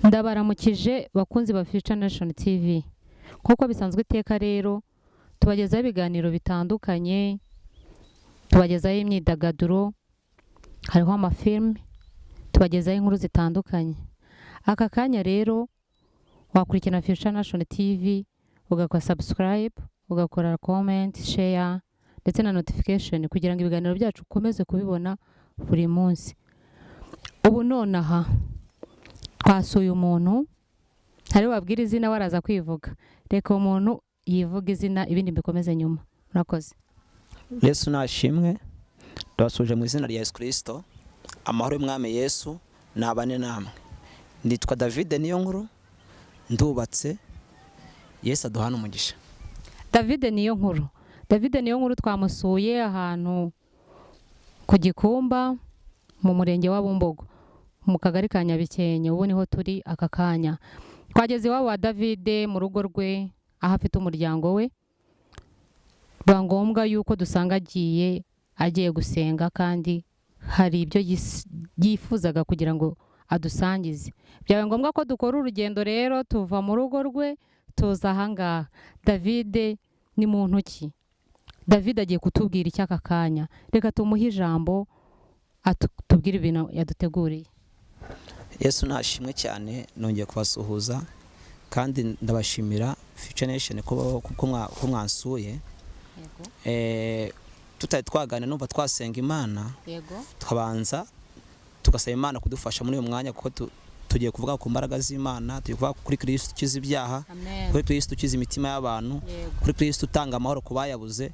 Ndabaramukije bakunzi ba Future Nation TV. Nk'uko bisanzwe iteka rero, tubagezaho ibiganiro bitandukanye, tubagezaho imyidagaduro, hariho amafilme, tubagezaho inkuru zitandukanye. Aka kanya rero wakurikirana Future Nation TV, ugakora subscribe, ugakora comment, share ndetse na notification kugira ngo ibiganiro byacu ukomeze kubibona buri munsi. Ubu nonaha twasuye umuntu, ntari wabwira izina, waraza kwivuga. Reka uwo muntu yivuga izina, ibindi mbikomeze nyuma. Murakoze. Yesu nashimwe. Ndabasuhuje mu izina rya Yesu Kirisito. Amahoro y'Umwami Yesu nabane namwe. Nitwa David niyo nkuru, ndubatse. Yesu aduhana umugisha. David niyo nkuru. David niyo nkuru twamusuye ahantu ku Gikumba, mu murenge wa Bumbogo, mu kagari ka Nyabikenke. Ubu niho turi aka kanya. Twageze iwabo wa David, mu rugo rwe, aho afite umuryango we. Biba ngombwa yuko dusanga agiye gusenga, kandi hari ibyo yifuzaga kugira ngo adusangize. Byabaye ngombwa ko dukora urugendo rero, tuva mu rugo rwe tuza ahangaha. David ni muntu ki? David agiye kutubwira iki aka kanya? Reka tumuhe ijambo atubwire ibintu yaduteguriye. Yesu nashimwe cyane. Nongeye kubasuhuza kandi ndabashimira Future Nation ko mwansuye. Tutari twaganira, numva twasenga Imana, tukabanza tugasaba Imana kudufasha muri uyu mwanya, kuko tugiye kuvuga ku mbaraga z'Imana, tugiye kuvuga kuri Kristo ukiza ibyaha, Amen. kuri Kristo ukiza imitima y'abantu, kuri Kristo utanga amahoro ku bayabuze.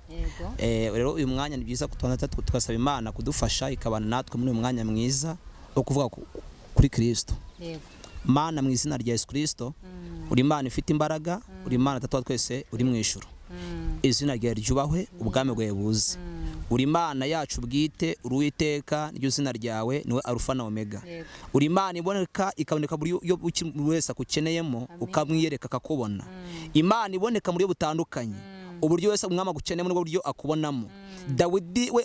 Rero uyu mwanya ni byiza kutubanza tugasaba Imana kudufasha, ikabana natwe muri uyu mwanya mwiza wo kuvuga kuri Kristo. Mana, mu izina rya Yesu Kristo, uri Imana ifite imbaraga, uri Imana Data wa twese uri mu ijuru. Izina ryawe ryubahwe, ubwami bwawe buze. Uri Imana yacu bwite, uri Uwiteka, niryo zina ryawe, niwe Arufa na Omega. Uri Imana iboneka, ikaboneka buri iyo buri wese akukeneyemo, ukamwiyereka akakubona. Imana iboneka mu buryo butandukanye, uburyo wese umwami agukeneyemo nibwo buryo akubonamo. Dawidi we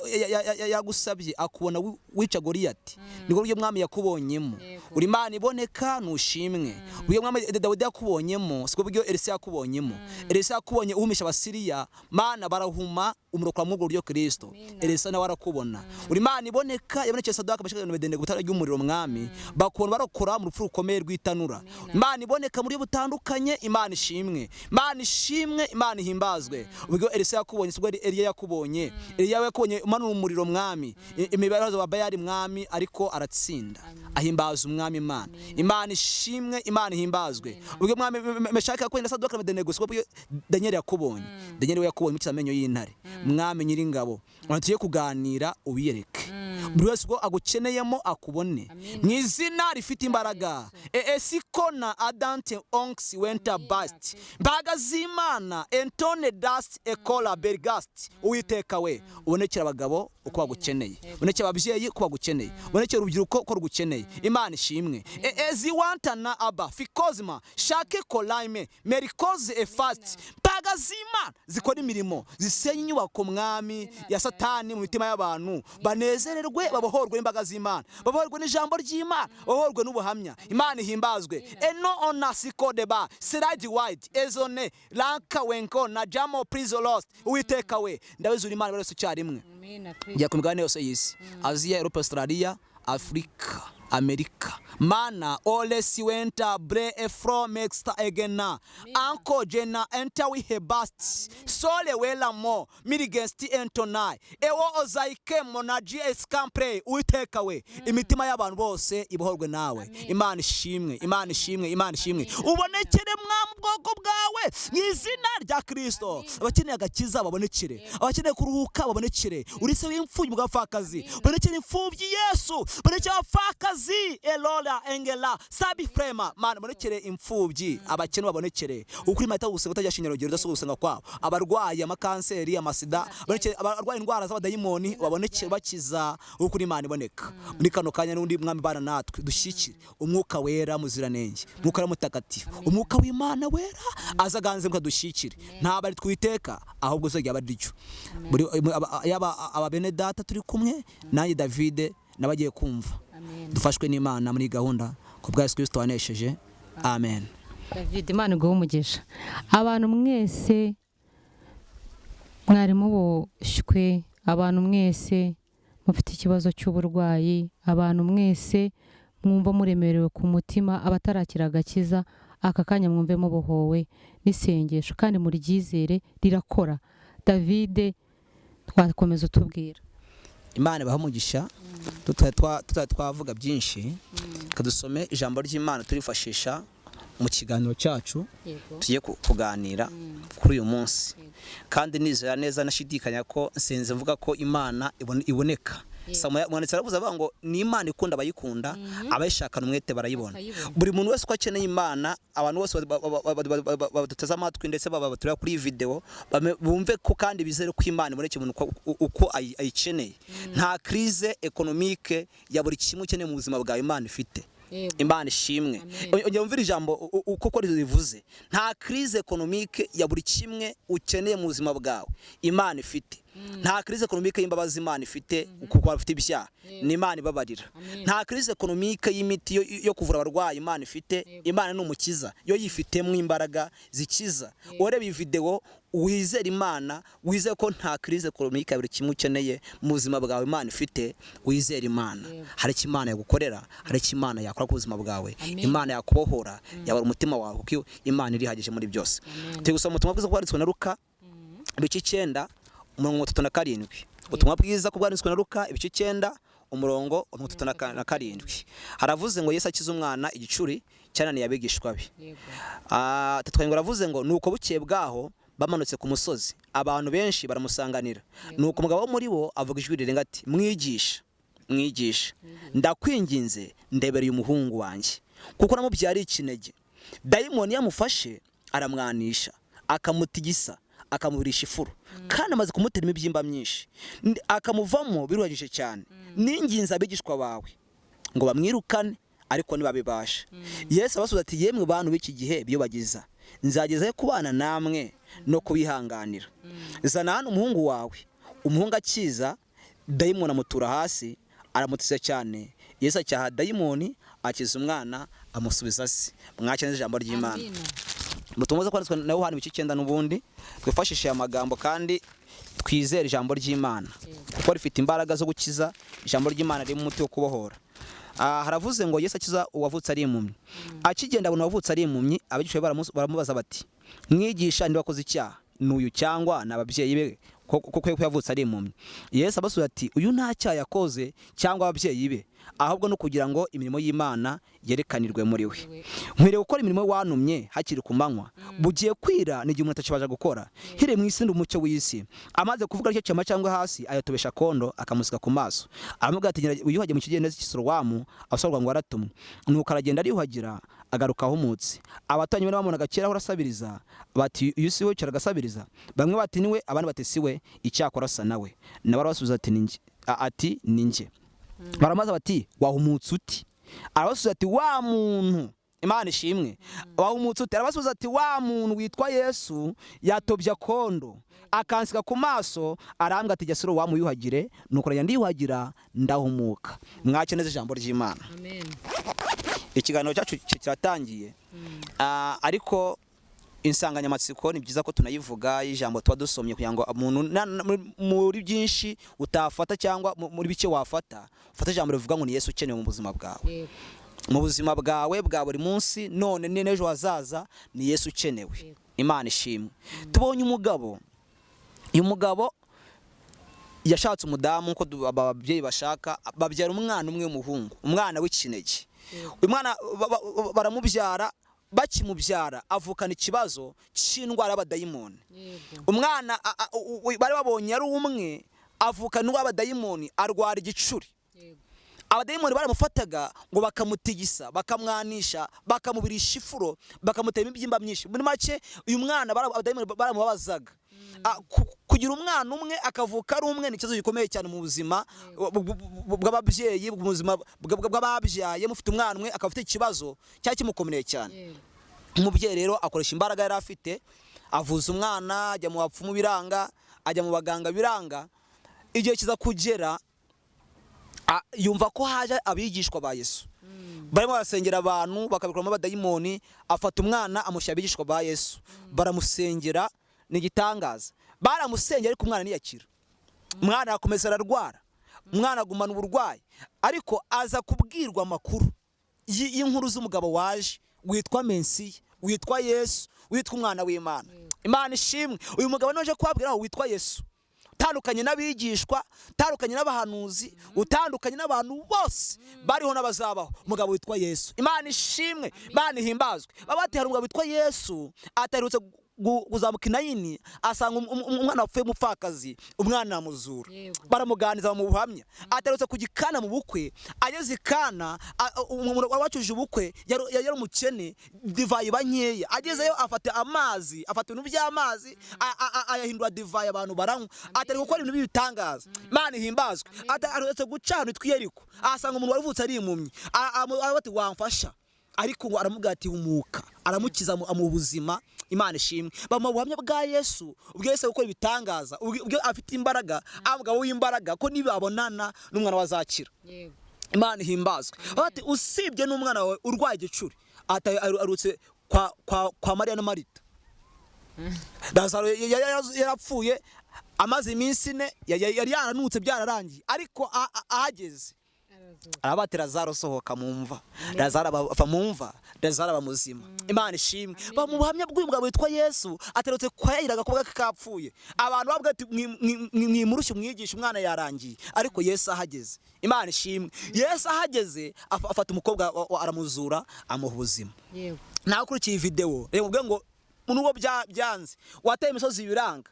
yagusabye akubona wica Goliyati, nibwo buryo mwami yakubonyemo. Uri Imana iboneka, nushimwe. Uburyo mwami Dawidi yakubonyemo sibwo buryo Elisa yakubonyemo. Elisa yakubonye uhumisha Abasiriya, Mana, barahuma, umurokora muri ubwo buryo Kristo. Elisa nawe arakubona. Uri Imana iboneka, yabonekeye Sadaka, Meshaki na Abedenego gutara ry'umuriro, mwami, bakubona barokora mu rupfu rukomeye rw'itanura. Imana iboneka muri butandukanye. Imana ishimwe, Imana ishimwe, Imana ihimbazwe. Uburyo Elisa yakubonye sibwo Eliya yakubonye. Eliya yakubonye umanura umuriro, mwami, imibazo wa Bayali, mwami, ariko aratsinda, ahimbaza Umwami Imana. Imana ishimwe, Imana ihimbazwe. Uburyo mwami Meshaki yakubonye na Sadaka na Abedenego sibwo buryo Daniel yakubonye. Daniel we yakubonye mu amenyo y'intare. Mwami Nyiringabo, abantu tugiye kuganira ubiyereke, buri wese ubwo agukeneyemo akubone mu izina rifite imbaraga. Esikona adante onks wenta bast, mbaraga z'Imana, entone dast ekola bergast. Uwiteka we, ubonekera abagabo uko bagukeneye, ubonekera ababyeyi uko bagukeneye, ubonekera urubyiruko uko rugukeneye. Imana ishimwe. Eziwantana aba fikozima shake kolaime merikoze efast, mbaraga z'Imana zikora imirimo, zisenya inyubako, mwami, ya Satani mu mitima y'abantu, banezererwe, babohorwe n'imbaga z'Imana, babohorwe n'ijambo ry'Imana, babohorwe n'ubuhamya. Imana ihimbazwe. Eno onasikodeba siradi white ezone lanka wenko na jamo prizo lost. Uwiteka we, ndabizi uri Imana wese icyarimwe. Jya ku migabane yose y'isi, Aziya, Europe, Australia, Afurika, Amerika. Mana ole siwenta bre efro mexta egena anko jena enta wihebast sole wela mo mirigesti entonai ewo ozaike monaji eskampre. Uwiteka we, imitima y'abantu bose ibohorwe nawe. Imana ishimwe, Imana ishimwe, Imana ishimwe. Ubonekere mwami ubwoko bwawe mu izina rya Kristo. Abakeneye agakiza babonekere, abakeneye kuruhuka babonekere. Uri se w'imfubyi bw'abapfakazi, bonekere imfubyi Yesu, bonekere abapfakazi elora engela sabi frema. Mana, bonekere imfubyi, abakene babonekere. Ukuri mata gusenga utajya shinyarugero udasubira gusenga kwabo. Abarwayi amakanseri, amasida bonekere, abarwaye indwara z'abadayimoni babonekere, bakiza. Ukuri Imana iboneka muri kano kanya n'undi mwami, bana natwe, dushyikire Umwuka Wera muziranenge, Umwuka Wera mutagatifu, Umwuka w'Imana wera azaganze mukadushyikire. Ntabwo ari twiteka, ahubwo uzajya aba ariryo. Yaba aba bene data turi kumwe nanjye David n'abagiye kumva, dufashwe n'Imana muri gahunda ku bwa Yesu Kristo wanesheje. Amen. David, Imana iguhe umugisha. Abantu mwese mwari muboshywe, abantu mwese mufite ikibazo cy'uburwayi, abantu mwese mwumva muremerewe ku mutima, abatarakira agakiza, aka kanya mwumve mubohowe n'isengesho kandi muryizere rirakora. David, twakomeza utubwira. Imana ibahe umugisha. Tutari twavuga byinshi, kadusome ijambo ry'Imana turifashisha mu kiganiro cyacu tugiye kuganira kuri uyu munsi. Kandi nizera neza nashidikanya ko nsenze mvuga ko Imana iboneka. Samuel umwanditsi aravuze avuga ngo ni Imana ikunda abayikunda, abayishakana umwete barayibona. Buri muntu wese uko akeneye Imana, abantu bose baduteze amatwi ndetse batureba kuri iyi video, bumve ko kandi bizere ko Imana iboneka umuntu uko ayikeneye. Nta crise économique ya buri kimwe ukeneye mu buzima bwawe Imana ifite. Imana ishimwe. Ongera wumvire ijambo uko ko rivuze. Nta crise économique ya buri kimwe ukeneye mu buzima bwawe Imana ifite. Nta crise économique y'imbabazi Imana ifite kuko bafite ibyaha, ni Imana ibabarira. Nta crise économique y'imiti yo kuvura abarwayi Imana ifite. Imana ni umukiza, yo yifitemo imbaraga zikiza. Ureba iyi video wizere Imana, wizere ko nta crise économique ya buri kimwe ukeneye mu buzima bwawe Imana ifite. Wizere Imana, hari icyo Imana yagukorera, hari icyo Imana yakora ku buzima bwawe. Imana yakubohora, yabara umutima wawe, kuko Imana irihagije muri byose. Turi gusoma ubutumwa bwiza bwanditswe na Luka ibice 9 umurongo 37. Ubutumwa bwiza bwanditswe na Luka ibice 9 umurongo 37. Haravuze ngo Yesu akiza umwana igicuri cyananiye abigishwa be. Tatwengo aravuze ngo nuko bukeye bwaho bamanutse ku musozi, abantu benshi baramusanganira. Nuko umugabo wo muri bo avuga ijwi rirenga ati: mwigisha, mwigisha, ndakwinginze ndebereye umuhungu wanjye, kuko namubyariye ikinege. Dayimoni yamufashe aramwanisha, akamutigisa, akamubirisha ifuro, kandi amaze kumutera imibyimba myinshi, akamuvamo biruhagije cyane. Ninginze abigishwa bawe ngo bamwirukane, ariko ntibabibasha. Yesu abasubiza ati: yemwe bantu b'iki gihe biyobagiza, nzagezayo kubana namwe no kubihanganira. Zana hano umuhungu wawe. Umuhungu akiza, dayimoni amutura hasi, aramutiza cyane. Yesu acyaha dayimoni, akiza umwana, amusubiza se. Mwakire ijambo ry'Imana. Ubutumwa bwiza kwanditswe na Yohana ibice 9 n'ubundi, twifashishe aya magambo kandi twizere ijambo ry'Imana kuko rifite imbaraga zo gukiza. Ijambo ry'Imana ririmo umuti wo kubohora. Haravuze ngo Yesu akiza uwavutse ari impumyi. Akigenda abona uwavutse ari impumyi, abigishwa be baramubaza bati: mwigisha, ndi wakoze icyaha, n'uyu cyangwa ni ababyeyi be, kuko yavutse ari impumyi? Yesu abasubiza ati: uyu nta cyaha yakoze cyangwa ababyeyi be, ahubwo no kugira ngo imirimo y'Imana yerekanirwe muri we. Nkwiriye gukora imirimo wantumye hakiri ku manywa, bugiye kwira n'igihe umuntu atakibasha gukora. Nkiri mu isi ndi umucyo w'isi. Amaze kuvuga atyo cyama cyangwa hasi, ayatobesha kondo, akamusiga ku maso. Aramubwira ati: wiyuhagire mu kigendezi cy'Isorowamu, abasorwa ngo waratumwe. Nuko aragenda ariyuhagira, agaruka ahumutse. Abaturanyi be bamubonaga kera ahora asabiriza bati: uyu si we wicara agasabiriza? Bamwe bati: ni we, abandi bati: si we, icyakora asa nawe. Nawe arabasubiza ati: ni njye. Ati: ni njye. Baramaza bati: wahumutse uti? Arabasubiza ati: wa muntu, Imana ishimwe, wahumutse uti? Arabasubiza ati: wa muntu witwa Yesu yatobye akondo akansiga ku maso, arambwira ati: jya Sorowamu wiyuhagire. Nuko ndagenda ndiyuhagira, ndahumuka. Mwakire neza ijambo ry'Imana. Amen. Ikiganiro cyacu kiratangiye, ariko insanganyamatsiko ni byiza ko tunayivuga y'ijambo tuba dusomye, kugira ngo umuntu muri byinshi utafata cyangwa muri bike wafata, ufate ijambo rivuga ngo ni Yesu ukenewe mu buzima bwawe. Mu buzima bwawe bwa buri munsi, none n'ejo hazaza, ni Yesu ukenewe. Imana ishimwe. Tubonye umugabo, uyu mugabo yashatse umudamu uko ababyeyi bashaka, babyara umwana umwe w'umuhungu, umwana w'ikinege. Uyu mwana baramubyara, bakimubyara avukana ikibazo cy'indwara y'abadayimoni. Umwana bari babonye ari umwe, avukana indwara y'abadayimoni, arwara igicuri. Abadayimoni baramufataga ngo bakamutigisa, bakamwanisha, bakamubirisha ifuro, bakamutera imibyimba myinshi. Muri make uyu mwana abadayimoni baramubabazaga. Kugira umwana umwe akavuka ari umwe ni ikibazo gikomeye cyane mu buzima bw'ababyeyi, mu buzima bw'ababyaye. Mufite umwana umwe akaba afite ikibazo cyari kimukomereye cyane. Umubyeyi rero akoresha imbaraga yari afite, avuza umwana, ajya mu bapfumu biranga, ajya mu baganga biranga. Igihe kiza kugera yumva ko haje abigishwa ba Yesu. Barimo barasengera abantu bakabikuramo abadayimoni, afata umwana amushyira abigishwa ba Yesu, baramusengera, ni igitangaza. Baramusengera ariko umwana ntiyakira. Umwana arakomeza ararwara, umwana agumana uburwayi, ariko aza kubwirwa amakuru y'inkuru z'umugabo waje witwa Mensiya, witwa Yesu, witwa umwana w'Imana. Imana ishimwe. Uyu mugabo niwe waje kubabwira aho witwa Yesu, utandukanye n'abigishwa, utandukanye n'abahanuzi, utandukanye n'abantu bose bariho n'abazabaho, umugabo witwa Yesu. Imana ishimwe, Imana ihimbazwe. Baba bati hari umugabo witwa Yesu ataherutse kuzamuka Inayini, asanga umwana wapfuye umupfakazi, umwana aramuzura, baramuganiza mu buhamya. Atarutse kujya i Kana mu bukwe, ageze i Kana umuntu wari wacujije ubukwe yari umukene, divayi iba nkeya, agezeyo afata amazi, afata ibintu by'amazi ayahindura divayi, abantu baranywa. Atari gukora ibintu by'ibitangaza. Imana ihimbazwe. Atarutse guca ahantu hitwa i Yeriko, ahasanga umuntu wari uvutse ari impumyi, ati wamfasha, ariko ngo aramubwira ati humuka, aramukiza, amuha ubuzima. Imana ishimwe. Bamuha ubuhamya bwa Yesu, ubwo Yesu gukora ibitangaza, ubwo afite imbaraga, umugabo w'imbaraga, ko nibabonana n'umwana we azakira. Imana ihimbazwe. Bati usibye n'umwana wawe urwaye igicuri, arutse kwa Mariya na Marita. Lazaro yarapfuye amaze iminsi 4, yari yaranutse byararangiye, ariko ahageze arabati Lazaro sohoka mu mva. Lazaro ava mu mva, Lazaro aba muzima. Imana ishimwe. Ba mu buhamya bw'uyu mugabo witwa Yesu, aterutse kwa Yayiro, agakobwa ke kapfuye. Abantu bavuga ati mwimurushye umwigisha, umwana yarangiye, ariko Yesu ahageze, Imana ishimwe, Yesu ahageze afata umukobwa aramuzura, amuha ubuzima. Nawe ukurikiye iyi video, reba ubwe ngo nubwo byanze, wateye imisozi biranga,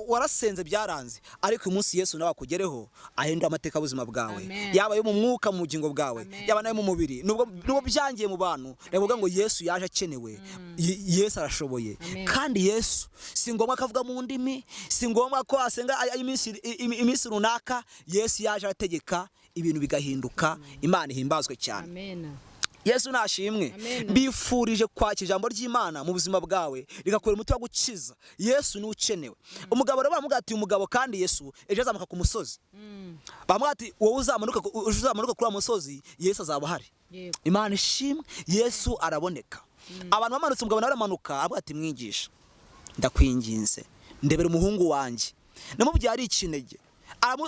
warasenze byaranze, ariko uyu munsi Yesu nawe akugereho, ahindura amateka y'ubuzima bwawe, yaba ayo mu mwuka, mu bugingo bwawe, yaba nayo mu mubiri. Nubwo byangiye mu bantu, reba ubwe ngo Yesu yaje akenewe. Yesu arashoboye. Kandi Yesu si ngombwa ko avuga mu ndimi, si ngombwa ko asenga iminsi runaka. Yesu yaje arategeka ibintu bigahinduka. Imana ihimbazwe cyane. Amen. Yesu nashimwe. Mbifurije kwakira ijambo ry'Imana mu buzima bwawe, rigakora umuti wo gukiza. Yesu ni ukenewe. Umugabo rero baramubwira ati umugabo kandi Yesu ejo azamuka ku musozi. Baramubwira ati wowe uzamuka kuri wa musozi, Yesu azaba ahari. Imana ishimwe, Yesu araboneka. Abantu bamanutse, umugabo nawe aramanuka, aravuga ati mwigisha, ndakwinginze ndebera umuhungu wanjye, namubyaye ari ikinege.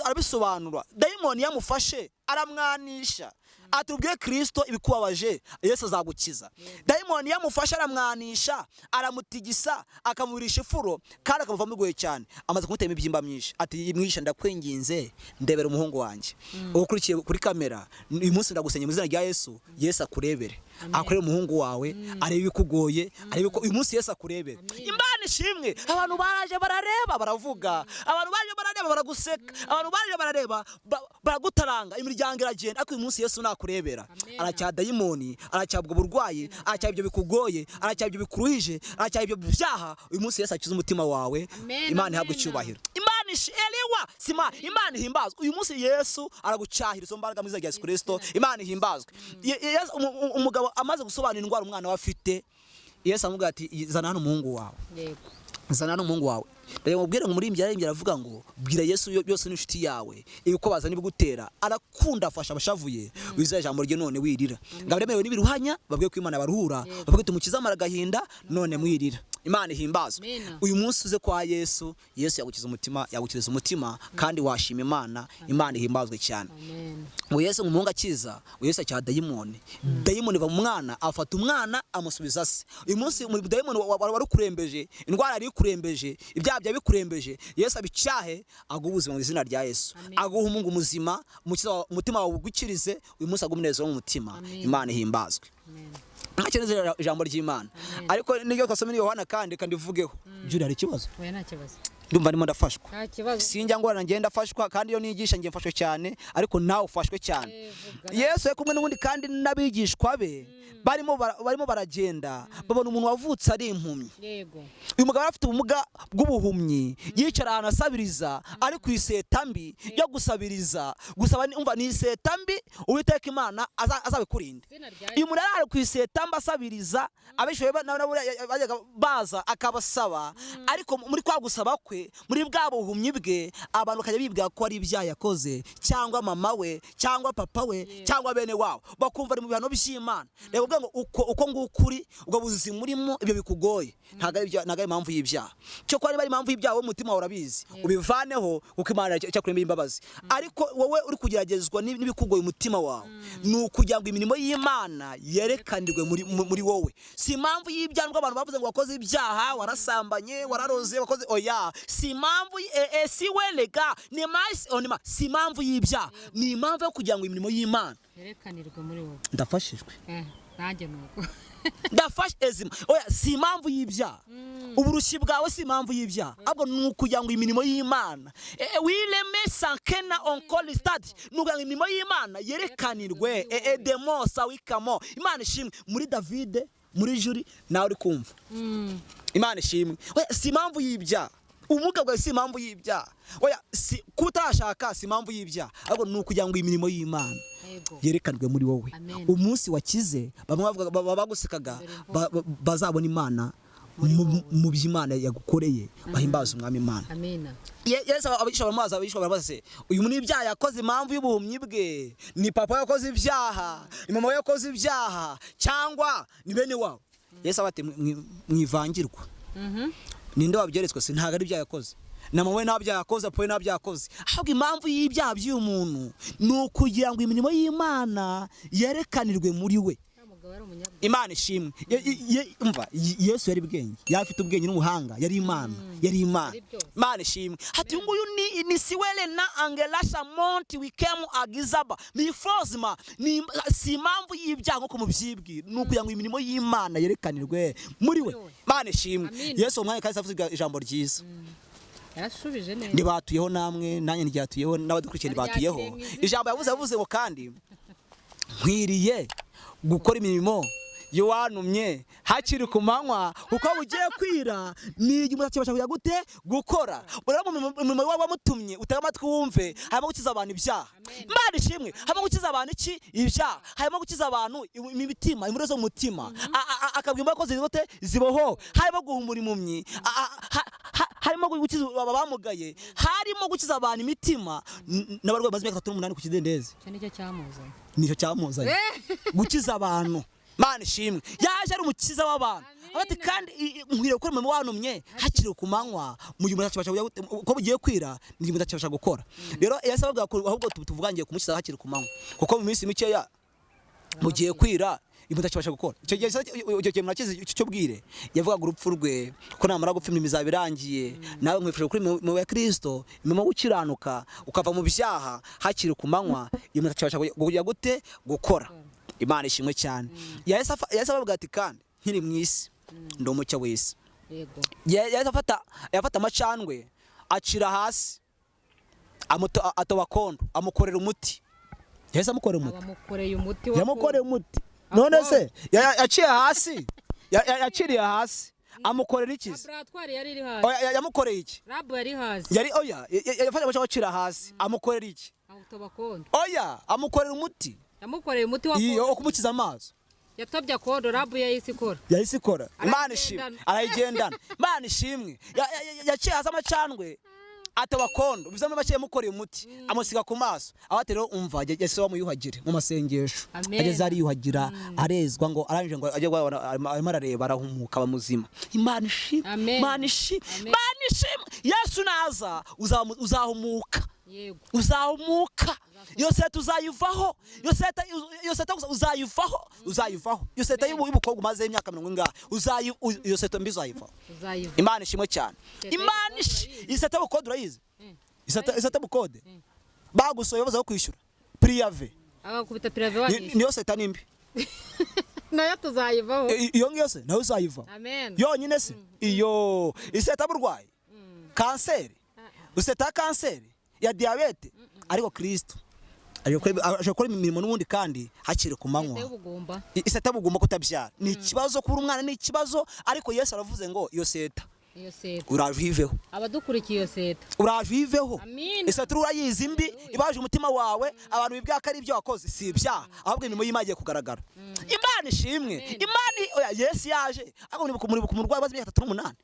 Arabisobanura, dayimoni yamufashe aramwanisha, ati ubwiye Kristo ibikubabaje, Yesu azagukiza. Dayimoni yamufashe aramwanisha, aramutigisa, akamubirisha ifuro, kandi akamuvamo bigoye cyane, amaze kumutema ibyimba myinshi. Ati mwigisha, ndakwinginze ndebera umuhungu wanjye. Ukurikiye kuri kamera uyu munsi, ndagusenya mu izina rya Yesu, Yesu akurebere, akurebe umuhungu wawe, arebe ibikugoye, arebe ko uyu munsi Yesu akurebere. Imana ishimwe. Abantu baraje barareba baravuga, abantu baje barareba baraguseka, abantu baje barareba baragutaranga, imiryango iragenda, ariko uyu munsi Yesu nakurebera. Aracyaha dayimoni, aracyaha ubwo burwayi, aracyaha ibyo bikugoye, aracyaha ibyo bikuruhije, aracyaha ibyo byaha. Uyu munsi Yesu akiza umutima wawe. Imana ihabwe icyubahiro. Imana eliwa sima, Imana ihimbazwe. Uyu munsi Yesu aragucyahira izo mbaraga mu izina rya Yesu Kristo. Imana ihimbazwe. Umugabo amaze gusobanura indwara umwana we afite, Yesu amubwira ati zana hano umuhungu wawe. Zana hano umuhungu wawe. Reba mubwire ngo muri yaririmbye aravuga ngo bwira Yesu byose n'inshuti yawe, ibikubaza n'ibigutera, arakunda afasha abashavuye. Wizeye ijambo rye none wirira, ngo abaremerewe n'ibiruhanya babwiye ko Imana baruhura, babwiye tumukize amara agahinda none mwirira. Imana ihimbazwe. Uyu munsi uze kwa Yesu, Yesu yagukiza umutima, yagukiriza umutima, kandi washima Imana. Imana ihimbazwe cyane. Ngo Yesu umuhungu akiza, ngo Yesu acyaha dayimoni, dayimoni iva mu mwana, afata umwana amusubiza se. Uyu munsi dayimoni wari ukurembeje, indwara yari ikurembeje, ibyaha byari bikurembeje, Yesu abicyahe, aguhe ubuzima mu izina rya Yesu, aguhe umuhungu muzima, umutima wawe ugukirize. Uyu munsi aguhe umunezero mu mutima. Imana ihimbazwe. Ntakeneze ijambo ry'Imana, ariko niryo twasomye Yohana, kandi kandivugeho. Juri, hari ikibazo? Oya, nta kibazo. Ndumva ndimo ndafashwa. Nta kibazo. Sinjya ngorana, ngenda ndafashwa, kandi iyo nigisha ngiye mfashwe cyane, ariko nawe ufashwe cyane. Yesu yari kumwe n'ubundi kandi n'abigishwa be. Barimo baragenda babona umuntu wavutse ari impumyi. Yego. Uyu mugabo yari afite ubumuga bw'ubuhumyi, yicara ahantu asabiriza, ari ku iseta mbi yo gusabiriza. Gusaba umva ni iseta mbi, Uwiteka Imana azabikurinde. Izina rya Uyu muntu yari ari ku iseta mbi asabiriza, abishoboye bajyaga baza akabasaba, ariko muri kwa gusaba kwe, muri bwa buhumyi bwe, abantu bakajya bibwira ko ari ibyaha yakoze, cyangwa mama we, cyangwa papa we, cyangwa bene wabo, bakumva ari mu bihano by'Imana. Reka kuvuga ngo uko nguko uri, ubwo buzima urimo, ibyo bikugoye, ntabwo ari impamvu y'ibyaha. Cyo ko niba ari impamvu y'ibyaha, wowe umutima wawe urabizi, ubivaneho, kuko Imana icyakuremeye imbabazi. Ariko wowe uri kugeragezwa n'ibikugoye umutima wawe, ni ukugira ngo imirimo y'Imana yerekanirwe muri wowe. Si impamvu y'ibyaha nubwo abantu bavuze ngo wakoze ibyaha, warasambanye, wararoze, wakoze, oya, si impamvu si welega ni onima, si impamvu y'ibyaha, ni impamvu yo kugira ngo imirimo y'Imana yerekanirwe muri wowe. Ndafashijwe. Nanjye nuko. Ndafashe ezima. Oya, si impamvu y'ibyaha, uburushyi bwawe si impamvu y'ibyaha, ahubwo ni ukugira ngo imirimo y'Imana wireme sankena onkoli stade, ni ukugira ngo imirimo y'Imana yerekanirwe demo sawikamo. Imana ishimwe. Muri Davide, muri juri nawe uri kumva. Imana ishimwe. Oya, si impamvu y'ibyaha, ubumuga bwawe si impamvu y'ibyaha. Oya, si kutarashaka si impamvu y'ibyaha, ahubwo ni ukugira ngo imirimo y'Imana Yego. yerekanwe muri wowe. Amen. Umunsi wakize, bamwe bavugaga, bagusekaga, bazabona Imana mu by'Imana yagukoreye, bahimbaza Umwami Imana. Amina. Yesu abigisha baramubaza, abigisha baramubaza se, uyu muntu ibyaha yakoze, impamvu y'ubuhumyi bwe, ni papa yakoze ibyaha, ni mama we yakoze ibyaha, cyangwa ni bene wabo? Yesu aba ati mwivangirwa. Ninde wabyeretswe se? Ntabwo ari ibyaha yakoze, na mama we nta byaha yakoze, papa we nta byaha yakoze, ahubwo impamvu y'ibyaha by'uyu muntu ni ukugira ngo imirimo y'Imana yerekanirwe muri we. Wa mugabo yari umunyabwenge. Imana ishimwe. Umva, Yesu yari bwenge, yari afite ubwenge n'ubuhanga, yari Imana, yari Imana. Yari byose. Imana ishimwe. Hati uyu nguyu ni siwele na angelasha monti wikemu agizaba ni frozima, ni si impamvu y'ibyaha nkuko mubyibwira, ni ukugira ngo imirimo y'Imana yerekanirwe muri we. Muri we. Imana ishimwe. Amin. Yesu umwanya kandi avuze ijambo ryiza. Yarashubije neza. Ntibatuyeho namwe, nanjye ntiryatuyeho, n'abadukurikiye ntibatuyeho. Baryakiriye mu izina. Ijambo yavuze ngo kandi nkwiriye gukora imirimo y'uwantumye hakiri ku manywa, kuko bugiye kwira, ni igihe umuntu akibasha kujya gute gukora. Rero mu mirimo waba wamutumye, utege amatwi wumve, harimo gukiza abantu ibyaha. Amen. Imana ishimwe. Harimo gukiza abantu iki? Ibyaha. Harimo gukiza abantu imitima, imvura zo mu mutima, akabwira imbaga ko ziri gute ziboho. Harimo guhumura impumyi, harimo gukiza abamugaye, harimo gukiza abantu imitima n'abarwayi bamaze imyaka 38 ku kidendezi. Icyo nicyo cyamuzanye. Nicyo cyamuzanye, gukiza abantu. Imana ishimwe. Yaje ari umukiza w'abantu. Amina. Ati kandi nkwiriye gukora umurimo wantumye hakiri ku manywa, mu gihe umuntu akibasha kujya gute, uko bugiye kwira ni igihe umuntu akibasha gukora. Rero Yesu ababwira ko ahubwo tuvuga ngiye kumukiza hakiri ku manywa, kuko mu minsi mikeya mugiye kwira umuntu akibasha gukora. Icyo gihe icyo gihe murakizi icyo bwire yavugaga urupfu rwe, ko namara gupfa imirimo izaba irangiye. Nawe nkwifurije gukora imirimo ya Kristo, imirimo yo gukiranuka, ukava mu byaha hakiri ku manywa, iyo umuntu akibasha kujya gute gukora. Imana ishimwe cyane. Yahise ababwira ati kandi nkiri mu isi ndi umucyo w'isi. Yego. Yahise yafata amacandwe acira hasi, atoba kondo, amukorera umuti. Yahise amukorera umuti. Abamukoreye umuti wa Yamukoreye umuti. None se yaciye hasi, yaciriye hasi, amukorera iki se? Laboratwari yari iri hasi. Oya, yamukoreye iki? Lab yari hasi. Yari oya, yafashe amacandwe acira hasi, amukorera iki? Awutoba kondo. Oya, amukorera umuti. Yamukoreye umuti wa Iyo kondo. wo kumukiza amaso. Yatobye akondo, lab yahise ikora. Yahise ikora. Imana ishimwe. Arayigendana. Arayigendana. Imana ishimwe. Yaciye hasi amacandwe atoba kondo, bivuze muri make yamukoreye umuti, amusiga ku maso. Aho ati rero umva, Yesu wamuyuhagire mu masengesho. Amen. Ageze ariyuhagira, arezwa, ngo arangije ngo ajye guhabona, arimo arareba, arahumuka, aba muzima. Imana ishimwe. Amen. Imana ishimwe. Amen. Imana ishimwe. Yesu naza uzahumuka. Yego. Uzahumuka. Iyo seta uzayivaho. Iyo seta gusa uzayivaho, uzayivaho. Iyo seta y'ubukobwa umaze imyaka mirongo ingahe, iyo seta mbi uzayivaho. Uzayiva. Imana ishimwe cyane. Seta Imana y'ubukode urayizi? Iseta y'ubukode urayizi? Iseta y'ubukode bagusohoye baza kwishyura priyave. Abakubita pirave wanishe. Niyo seta nimbi. Nayo tuzayivaho. Iyo ngiyo se nayo uzayivaho. Amen. Yonyine se iyo iseta y'uburwayi, kanseri, iseta ya kanseri ya diyabete, ariko Kristo Aje gukora imirimo n'ubundi kandi hakiri ku manywa. Y'ubugumba. Iseta bugomba kutabyara ni ikibazo, kubura umwana ni ikibazo, ariko Yesu aravuze ngo iyo seta Iyo seta. uraje uyiveho. Abadukurikiye, iyo seta. Uraje uyiveho. Amina. Iseta urayizi mbi ibaje umutima wawe, abantu bibwira ko ari ibyo wakoze, si ibyaha, ahubwo imirimo y'Imana igiye kugaragara. Imana ishimwe. Imana, oya, Yesu yaje ariko muribuka umurwayi wabaze imyaka 38,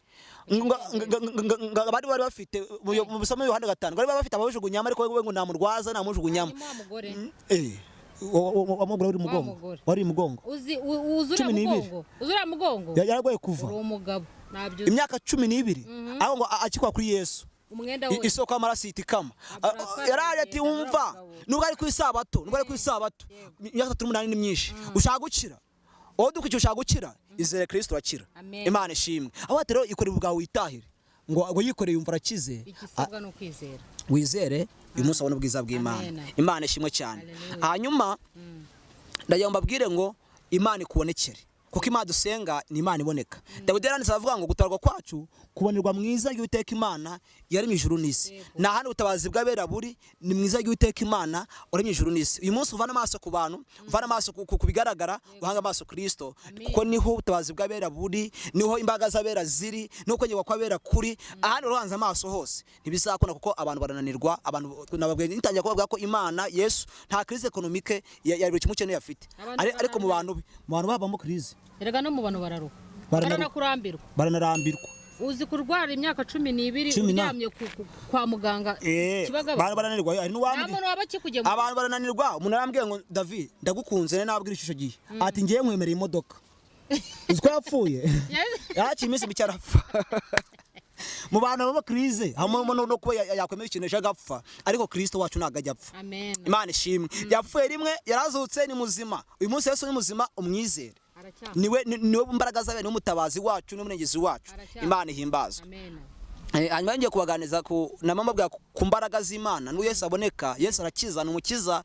ngo bari bafite mu bisomo Yohana 5, ngo bari bafite abajugunyamo, ariko we ngo namurwaza namujugunyamo. Hanyuma wa mugore. Wa mugore wari mugongo. Mugore. Wari mugongo. Uzi uzi uriya 12. mugongo, uzi uriya mugongo. Yararwaye kuva Uri umugabo ntabyo uzi. imyaka 12, aho ngo akikwa kuri Yesu, Umwenda wose. isoko y'amaraso ihita ikama. Abarasara Yaraje ati aragenda, wumva arabagabo. nubwo ari ku isabato, nubwo ari ku isabato, imyaka 38 ni myinshi. Ushaka gukira, wowe dukurikiye, ushaka gukira, izere Kristo urakira. Amen. Imana ishimwe. Aho ati rero ikorera ubwawe witahire, ngo yikoreye yumva arakize. Igisabwa ni ukwizera. Wizere uyu munsi abona ubwiza bw'Imana. Amen. Imana ishimwe cyane. Hallelujah. Hanyuma ndagira ngo mbabwire ngo Imana ikubonekere, kuko Imana dusenga ni Imana iboneka. Dawidi yaranditse aravuga ngo gutabarwa kwacu kubonerwa mwiza y'Uwiteka Imana yaremye ijuru n'isi. Nta handi ubutabazi bw'abera buri, ni mwiza y'Uwiteka Imana waremye ijuru n'isi. Uyu munsi uvana amaso ku bantu, uvana amaso ku bigaragara, uhanga amaso Kristo, kuko niho ubutabazi bw'abera buri, niho imbaraga z'abera ziri, niho kwengerwa kw'abera kuri. Ahandi uruhanze amaso hose ntibizakunda, kuko abantu barananirwa. Abantu nababwiye nitangira kubabwira ko Imana Yesu nta crise économique ya buri kimwe ukeneye afite. Abantu Ariko mu bantu be, mu bantu babamo crise. Erega no mu bantu bararuha. Baranaruha. Baranakurambirwa. Baranarambirwa. Uzi kurwara imyaka 12 Cumi na. uryamye kwa muganga Kibagabaga? Barananirwa, hari Nta n'uwambwiye. muntu waba akikugemura. Abantu barananirwa. Umuntu arambwiye ngo David ndagukunze, nari nabwira icyo gihe, ati ngiye nkwemereye imodoka. Uzi ko yapfuye yaciye iminsi mike arapfa. Mu bantu baba crise hamwe no kuba yakwemera ikintu ejo agapfa, ariko Kristo wacu ntabwo ajya apfa. Amen. Imana ishimwe, yapfuye rimwe, yarazutse, ni muzima. Uyu munsi Yesu ni muzima, umwizere. Aracyakora. Niwe mbaraga zawe, niwe mutabazi wacu, niwe murengezi wacu. Aracyakora. Imana ihimbazwe. Amen. Hanyuma ngiye kubaganiza ku namama bwa ku mbaraga z'Imana n'uwo Yesu aboneka. Yesu arakiza, ni umukiza.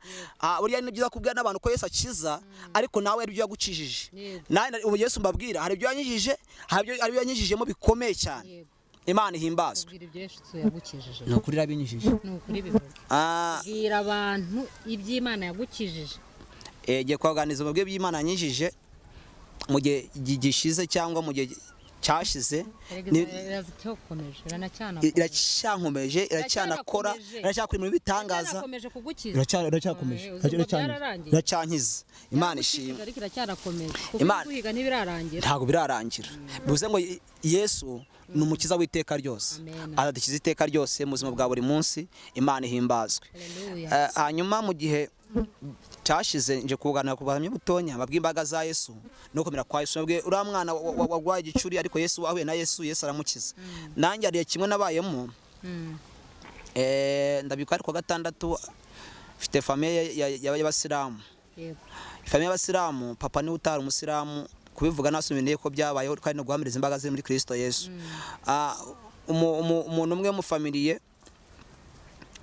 Burya ni byiza kubwira n'abantu ko Yesu akiza, ariko nawe hari ibyo yagukijije. Nawe ubu Yesu mbabwira hari ibyo yanyijije, hari ibyo yanyijijemo bikomeye cyane. Imana ihimbazwe. Ubwira ibyo Yesu yagukijije. Ni ukuri irabinyijije. Ni ukuri bivuga. Bwira abantu iby'Imana yagukijije. Ngiye kubaganiza mbabwire iby'Imana yanyijije mu gihe gishize cyangwa mu gihe cyashize. Erega iracyakomeje, iranacyanakora. Iracyankomeje, iracyanakora. Iracyakomeje. Iracyakora ibintu bitangaza. Iracyakomeje kugukiza. Iracyakomeje. Uzi ngo byararangiye. Iracyankiza. Imana ishimwe. Ariko iracyakomeje kuko guhiga ntibirarangira. Ntabwo birarangira. Bivuze ngo Yesu ni umukiza w'iteka ryose. Amen. Azadukiza iteka ryose mu buzima bwa buri munsi. Imana ihimbazwe. Haleluya. Hanyuma mu gihe cyashize nje kuganira ku buhamya butonya bw'imbaraga za Yesu no gukomera kwa Yesu. Nabwiye uriya mwana warwaye igicuri, ariko Yesu ahuye na Yesu, Yesu aramukiza. Nanjye hariya kimwe nabayemo. Ndabikora ariko gatandatu mfite famille y'abasilamu. Famille y'abasilamu, papa niwe utari umusilamu. Kubivuga nasubiye ko byabayeho kandi no guhamiriza imbaraga ziri muri Kristo Yesu. Umuntu umwe mu famille,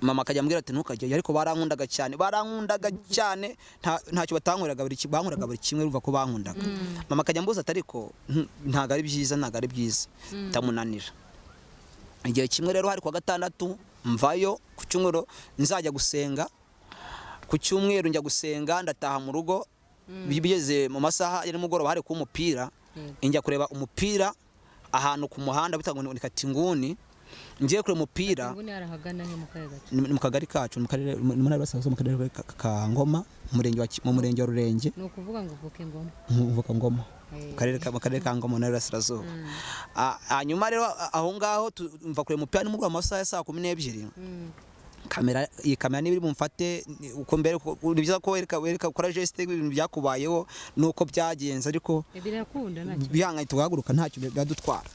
mama akajya ambwira ati ntukajyayo, ariko barankundaga cyane, barankundaga cyane, ntacyo batankoreraga, bankoreraga buri kimwe, urumva ko bankundaga. Mama akajya ambuza ati ariko ntabwo ari byiza, ntabwo ari byiza, ndamunanira. Igihe kimwe rero hari kuwa gatandatu, mvayo ku cyumweru nzajya gusenga. Ku cyumweru njya gusenga, ndataha mu rugo, bigeze mu masaha ya nimugoroba hari kuba umupira. Njya kureba umupira ahantu ku muhanda bita ngo ni Katinguni. Ngiye kureba umupira. Inguni harahagana he, mu kahe gace? Ni mu kagari kacu, mu karere, mu ntara y'Iburasirazuba, mu karere ka Ngoma, mu murenge wa Rurenge. Ni ukuvuga ngo uvuke Ngoma? Mvuka Ngoma, mu karere ka Ngoma, mu ntara y'Iburasirazuba. Hanyuma rero aho ngaho mva kureba umupira nimugoroba mu masaha ya saa 12. Kamera, iyi kamera niba iri bumfate uko mbere ni byiza ko wereka ukora geste ibintu byakubayeho nuko byagenze, ariko Birakunda, nta kibazo. bihanganye tugahaguruka, ntacyo biradutwara.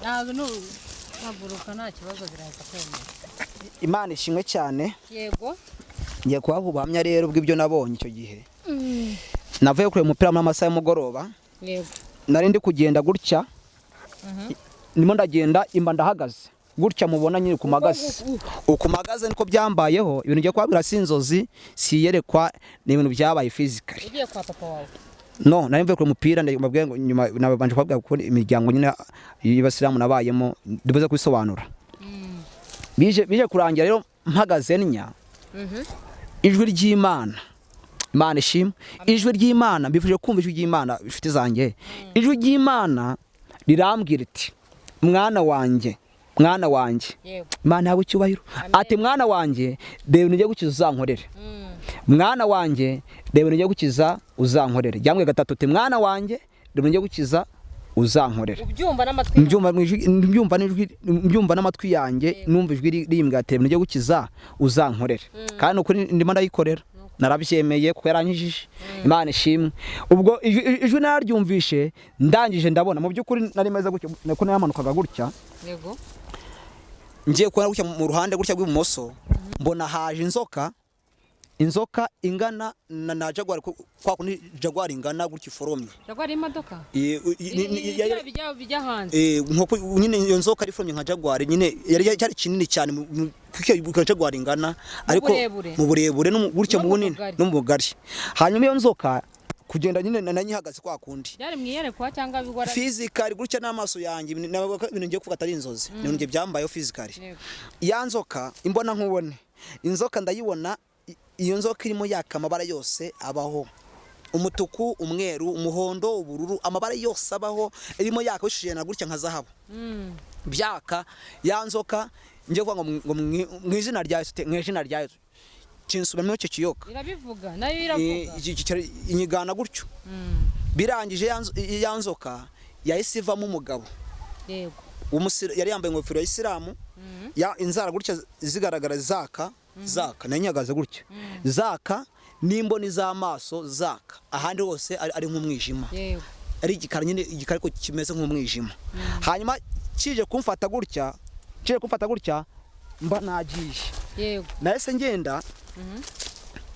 Ntabwo nuhaguruka nta kibazo, biraza kwemera. Imana ishimwe cyane. Ngiye kubaha ubuhamya rero bw'ibyo nabonye icyo gihe navuye kureba umupira muri amasaha y'umugoroba. Nari ndi kugenda gutya, ndimo ndagenda imba ndahagaze gutya, mubona nyine ku magaze, uku magaze niko byambayeho. Ibintu ngiye kubabwira si inzozi, si iyerekwa, ni ibintu byabaye physically. Ugiye kwa papa wawe? No, nari mvuye kureba umupira. Ndababwira ngo nyuma nabanje kubabwira ko imiryango nyine y'abasilamu nabayemo ndibuze kubisobanura. Bije kurangira rero mpagaze nya Ijwi ry'Imana, Imana ishimwe. Ijwi ry'Imana, mbifuje kumva ijwi ry'Imana, inshuti zanjye. Ijwi ry'Imana rirambwira iti mwana wanjye, mwana wanjye. Imana yawe icyubahiro. Ati mwana wanjye, reba ngiye gukiza uzankorere. Mwana wanjye, reba ngiye gukiza uzankorere. Ryambwiye gatatu ati mwana wanjye, reba ngiye gukiza uzankorere. Ubyumva n'amatwi. Mbyumva n'amatwi yanjye, numva ijwi rimbwira ati reba ngiye gukiza uzankorere. Kandi ukuri ndimo ndayikorera. Narabyemeye kuko yaranyijije. Imana ishimwe. Ubwo ijwi nararyumvishe, ndangije ndabona mu by'ukuri nari meze gutya, nako nayamanukaga gutya. Yego. Ngiye kubona gutya mu ruhande gutya rw'ibumoso, mbona haje inzoka, inzoka ingana na jaguar, kwa kundi jaguar ingana gutya iforomye. Jaguar imodoka? Bijya hanze. Nko nyine iyo nzoka ari iforomye nka jaguar nyine, yari cyari kinini cyane kuko jaguar ingana, ariko mu burebure no gutya mu bunini no mu bugari. Hanyuma iyo nzoka kugenda nyine nanyihagaze kwa kundi. Byari mwiyerekwa cyangwa bigora? Physically gutya n'amaso yanjye, ibintu ngiye kuvuga atari inzozi, ni ngiye byambayeho physically. Ya nzoka imbona nkubone, inzoka ndayibona, iyo nzoka irimo yaka amabara yose abaho, umutuku, umweru, umuhondo, ubururu, amabara yose abaho, irimo yaka bishije na gutya nka zahabu. Byaka ya nzoka ngiye kuvuga ngo mu izina rya Yesu, mu izina rya Yesu. Kinsubiramo icyo kiyoka. Irabivuga, nayo iravuga. Inyigana gutyo. Birangije ya nzoka yahise ivamo umugabo. Yego. Yari yambaye ingofero ya Isilamu, ya inzara gutya zigaragara zaka, zaka nanyagaze gutya. Zaka n'imboni z'amaso zaka. Ahandi hose ari nk'umwijima. Yego. Ari igikara nyine, igikara ariko kimeze nk'umwijima. Hanyuma kije kumfata gutya, kije kumfata gutya mba nagiye. Yego. Nahise ngenda.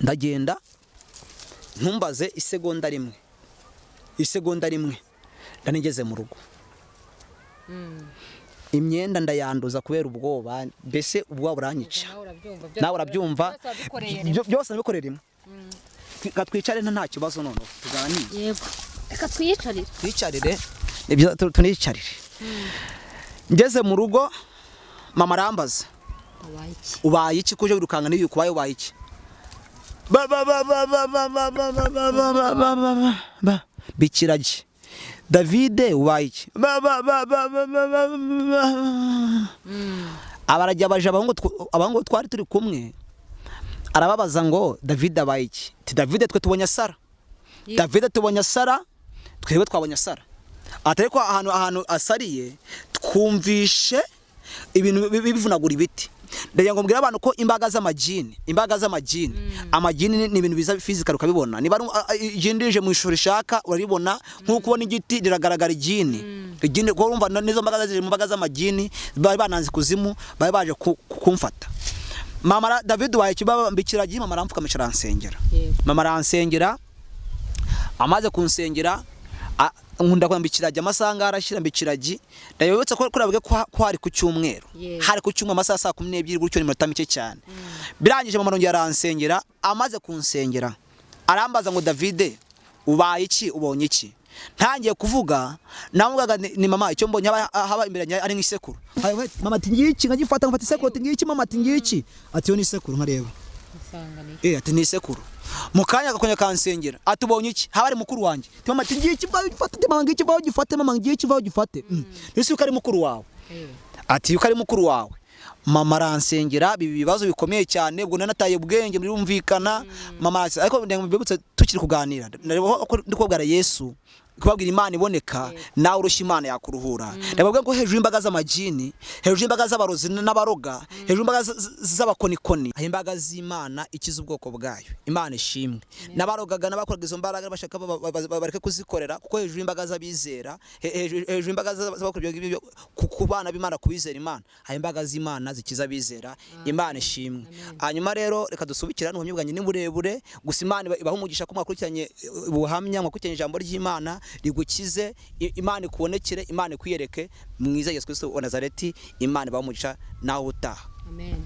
Ndagenda ntumbaze isegonda rimwe, isegonda rimwe ndanigeze mu rugo. Imyenda ndayanduza kubera ubwoba, mbese ubwoba buranyica. Nawe urabyumva byose nabikorera rimwe. Twicare nta kibazo none tuganire. Yego, reka twiyicarire. Twicarire, nibyo tuniyicarire. Ngeze mu rugo mama arambaza, ubaye iki kuje wirukanga n'ibi kubaye ubaye iki? Ba ba ba ba ba ba ba ba ba ba ba ba ba ba bikiragi. Davide ubaye iki? Ba ba ba ba ba ba ba. Abarajya baje abahungu twari turi kumwe, arababaza ngo Davide abaye iki? Ti Davide twe tubonye Sara. Davide tubonye Sara, twebwe twabonye Sara. Atari ko ahantu asariye twumvishe ibintu bivunagura ibiti. Ndagira ngo mbwira abantu ko imbaga z'amajini, imbaga z'amajini, amajini ni ibintu biza physical ukabibona. Niba ijini rije mu ishuri shaka uraribona, nkuko ubona igiti riragaragara ijini. Ijini ko urumva nizo mbaga zije mu mbaga z'amajini bari bananze kuzimu, bari baje kumfata. Mama David waye kibaba mbikiragiye, mama aramfukamisha aransengera. Mama aransengera, amaze kunsengera nkunda kwambikiraje amasanga arashira mbikiraji. Ndayobotse ko kurabwe ko hari ku cyumweru, hari ku cyumwe amasaha 12 gutyo ni minota mike cyane. Birangije mama arongera aransengera, amaze kunsengera arambaza ngo Davide ubaye iki, ubonye iki? Ntangiye kuvuga namugaga ni mama icyo mbonye haba imbere ari nk'isekuru. Mama ati ngiki nkagifata ngafata isekuru, ati ngiki mama, ati ngiki, ati yo ni isekuru nkareba. Ati ni isekuru. Mukanya gakonya kansengera atubonye iki, haba ari mukuru wanjye. Mama ati ngiki gifate, mama ngiki vaho gifate, mama ngiki vaho gifate. Nisi uko ari mukuru wawe. Ati uko ari mukuru wawe. Mama aransengera bibi bibazo bikomeye cyane, ubwo nanataye ubwenge muri umvikana. Mama ariko ndibutse tukiri kuganira ndikubwira Yesu, kubabwira Imana iboneka, nawe urushya Imana yakuruhura. Ndababwira ngo hejuru y'imbaga z'amajini, hejuru y'imbaga z'abarozi n'abaroga, hejuru y'imbaga z'abakonikoni, imbaga z'Imana ikiza ubwoko bwayo. Imana ishimwe. N'abarogaga n'abakoraga izo mbaraga bashaka bareke kuzikorera, kuko hejuru y'imbaga z'abizera, hejuru y'imbaga z'abakora ibyo ku bana b'Imana kubizera Imana, hari imbaga z'Imana zikiza abizera. Imana ishimwe. Hanyuma rero reka dusubikirane ubuhamya bwanjye ni burebure, gusa Imana ibaha umugisha ko mwakurikiranye ubuhamya, mwakurikiranye ijambo ry'Imana rigukize, Imana ikubonekere, Imana ikwiyereke. Mwiza Yesu Kristo wa Nazareti, Imana ibahe umugisha nawe utaha. Amen.